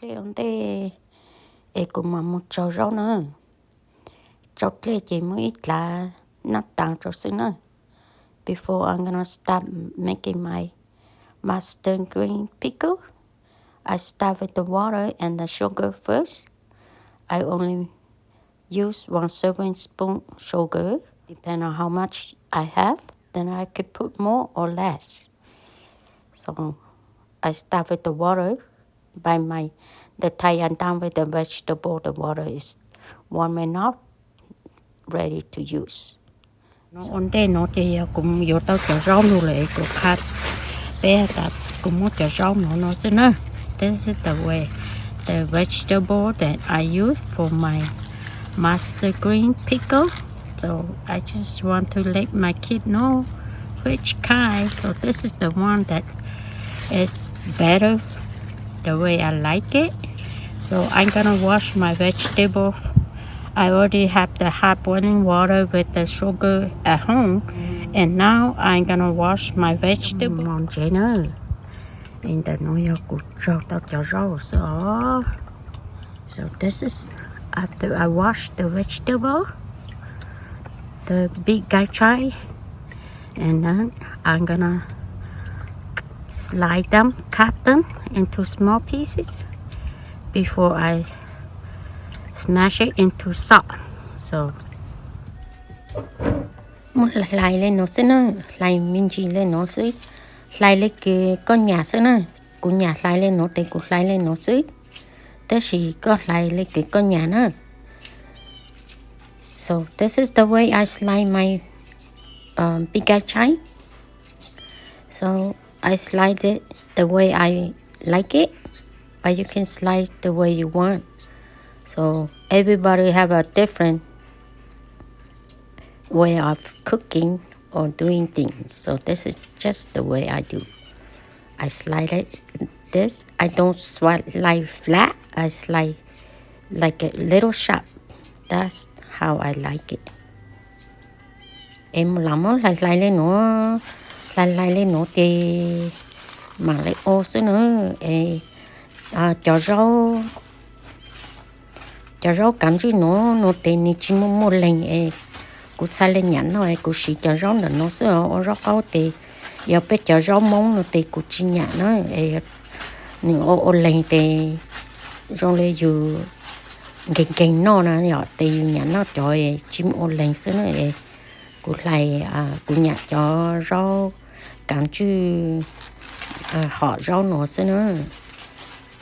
Dlej ua ntej es kuv mam mus tsau zaub na. Tsau dlej ces muab ib dlav nab tas rau xwb na. Before I'm gonna start making my mustard green pickle, I start with the water and the sugar first. I only use one serving spoon sugar, depend on how much I have, then I could put more or less. So I start with the water. By my, the time I'm done with the vegetable, the water is warm enough, ready to use. No ua ntej no ces yog kuv yuav tau cov zaub lug lawm es kuv qha peb tas kuv muab cov zaub no no xwb na. This is the way, the vegetable that I use for my mustard green pickle. So I just want to let my kid know which kind. So this is the one that is better, the way I like it. So I'm gonna wash my vegetable. I already have the hot boiling water with the sugar at home. And now I'm gonna wash my vegetable. Mos ntsev na. Ntawm no yog kuv tsaug tau cov zaub xwb os. So this is after I wash the vegetable, the big guy chive, and then I'm gonna slice them, cut them into small pieces before I smash it into salt. So muab hlais hlais li no xwb na, hlais me ntsis li no xwb, hlais li kws koj nyam xwb na. Kuv nyam hlais li no ces kuv hlais li no xwb, tab sis koj hlais li kws koj nyam na. So this is the way I slice my um, big guy chive. So I slice it the way I like it, but you can slice the way you want. So everybody have a different way of cooking or doing things. So this is just the way I do. I slice it this. I don't slice like flat. I slice like a little sharp. That's how I like it. Es mus los muab hlais hlais li no, hlais hlais li no ces mam li ua xwb na. Es cov zaub, cov zaub kav ntswj no, no ces nws tsis muaj muaj leeg es kuv txhaj li nyam noj es kuv siv cov zaub ntawm no xwb ua zaub qaub ces yog peb cov zaub Hmoob no ces kuv tsis nyam na. Es nws ua ua leeg ces zoo li yus nkeeg nkeeg noj na yom, ces yus nyam noj cov tsis muaj ua leeg xwb na. Es kuv hlais, kuv nyam cov zaub kav ntswj hom zaub no xwb na.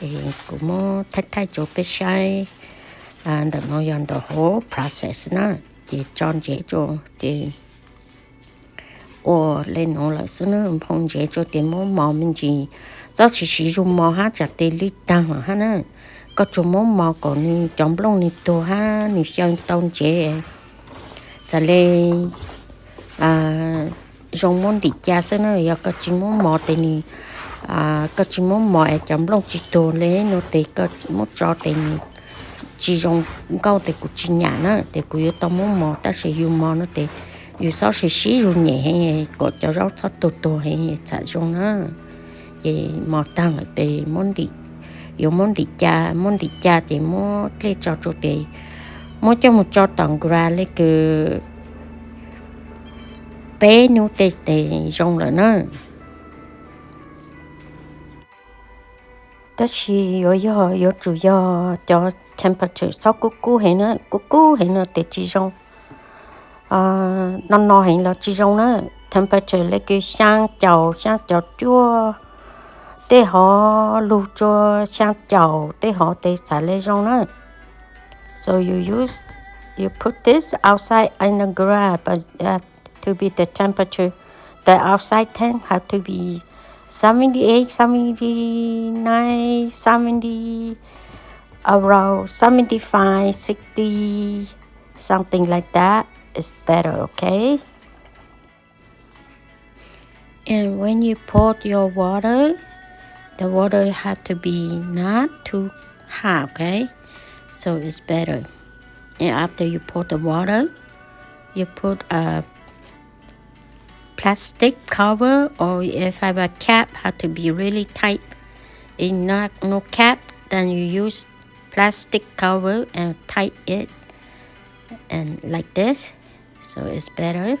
Es kuv muab thaij thaij rau peb saib. Ntawm no yog ntawm whole process na. Ces tso ntsev rau ces ua li no lawm xwb na, nphoo ntsev rau ces muab mos me ntsis, txhob siv siv zog mos hab tsam tes lwj taag hab na. Koj tsuas muab mos kom nws cov nplooj nws tuag hab nws xyaw tau ntsev, xav le zoo muab ntim ca xwb na. Yog koj tsis muab mos tes nws, koj tsis muab mos es cov nplooj tsis tuag li no tes koj muab tso tes nws tsis zoo nkauj tes kuv tsis nyam na, tes kuv yuav tau muab mos. Tab sis yus mos no tes yus txhob siv siv zog nyem heev kom cov zaub txhob tuag tuag heev txham zoo na. Ces mos taag lawm tes yuav muab ntim ca, muab ntim ca ces muab dlej tso rau tes muab coj mus tso tom gra le kws peb hnub tej tes zoo lawm na. Tab sis yuav yog yuav tsum yog cov temperature txhob kub kub heev na, kub kub heev no tes tsis zoo. No no heev los tsis zoo na. Temperature le kws xyaa caum, xyaa caum cuaj, tej hov lug rua xyaa caum tej hov tes txham le zoo na. So you use, you put this outside in the garage, but uh, to be the temperature, the outside temp have to be seventy-eight, seventy-nine, seventy, around seventy-five, sixty, something like that is better, okay? And when you pour your water, the water have to be not too hot, okay? So it's better. And after you pour the water, you put a plastic cover, or if have a cap, have to be really tight. If not, no cap, then you use plastic cover and tie it and like this, so it's better.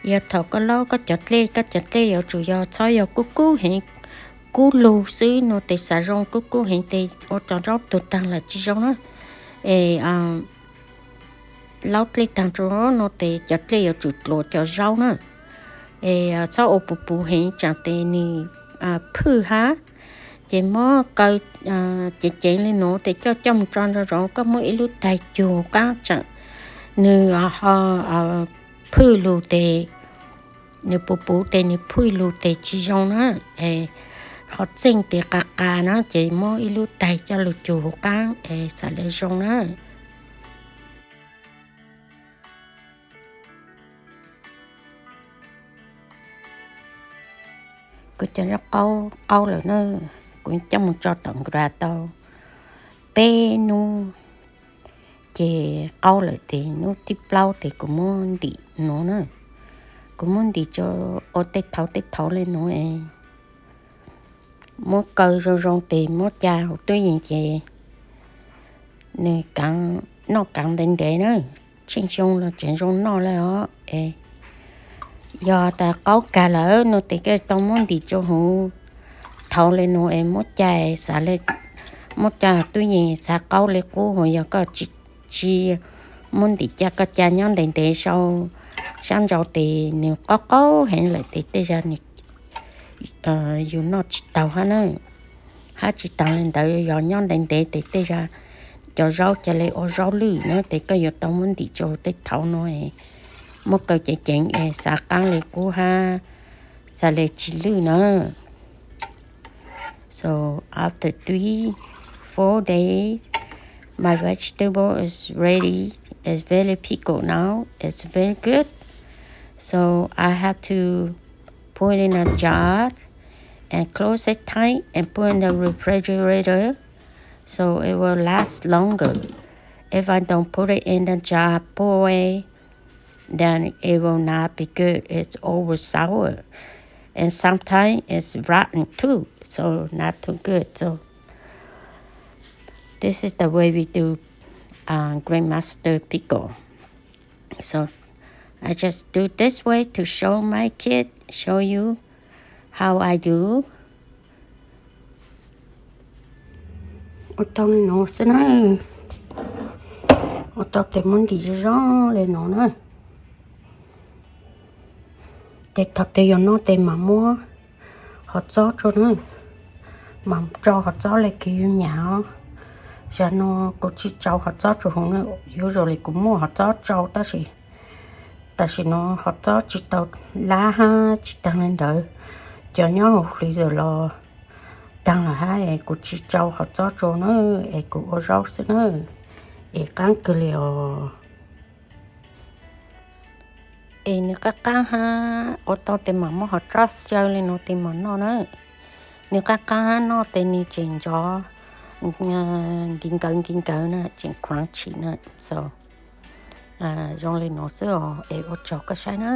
Yog thaum koj laub koj cov dlej, koj cov dlej yuav tsum yog txhob yog kub kub heev, kub lug xwb no tes xav zoo, kub kub heev tes ua cov zaub tuag taag lawm tsis zoo na. Es laub dlej taag tso no tes cov dlej yuav tsum dluav cov zaub na. Es txhob ua puv puv heev tsaam tes nws phwj hab. Ces muab kaw ceev ceev le nuav tes coj coj mus tso zoo zoo, koj muab ib lub taig cug qaab tsaam nws ho phwj lug tes, nws puv puv tes nws phwj lug tes tsis zoo na. Es ho txeej tes qa qa na ces muab ib lub taig coj lug cug huv qaab es xaav le zoo na. Kuv cov zaub qaub qaub lawm na, kuv coj mus tso tom nkrav tau peb nub ces qaub lawm tes nub thib plaub tes kuv muab ntim nuav na. Kuv muab ntim tso ua tej thauv tej thauv le nuav es muab kaw zoo zoo tes muab ca huv tub yees ces nws kaav, noj kaav ntev ntev na, tsheej xyoo los tseem zoo noj le os. Es yog tas qaub kag lawm no tes koj tau muab ntim tso huv thauv le nuav es muab ca, xav le muab ca huv tub yees xav qaub le qub, ho yog koj tsis muab ntim ca, koj ca nyob ntev ntev sau sab nraud tes nws qaub qaub heev lawm tes tej zag nws yus noj tsis taug hab na. Hab tsis taag le ntawd yog nyob ntev ntev tes tej zag cov zaub ca le ua zaub lwj na, tes koj yuav tau muab ntim tso tej thauv no es muab kaw ceev ceev es xav qaab le qub hab xav le tsis lwj na. So after three, four days, my vegetable is ready. It's very pickled now. It's very good. So I have to put in a jar and close it tight and put in the refrigerator so it will last longer. If I don't put it in the jar, boil, then it will not be good. It's over sour. And sometimes it's rotten too, so not too good. So this is the way we do uh, Grandmaster pickle. So I just do this way to show my kid, show you how I do. Ua tau le nuav xwb na. Ua tau tes muab ntim zoo zoo le nuav na. Tes thaum tes yuav noj tes mam muab hov txob tso na. Mam tso hov txob le kws yug nyam os. Zag no kuv tsis tsau hov txob tso huv na, yuav zoo le kuv muaj hov txob tsau tab sis, tam sim no hov txob tsis tau lab hab tsis taag le ntawd. Cov nyob hauv freezer los taag lawm hab es kuv tsis tsau hov txob tso na, es kuv ua zaub xwb na. Es qaab kawg le os. Es nws qaab qaab hab ua tau tes mam muab hov txob xyaw le nuav tes mam noj na. Nws qaab qaab hab noj tes nws tseem nrov nkis nkawv nkis nkawv na, tseem crunchy na. So zoo le nuav xwb os, es ua tsaug koj saib na.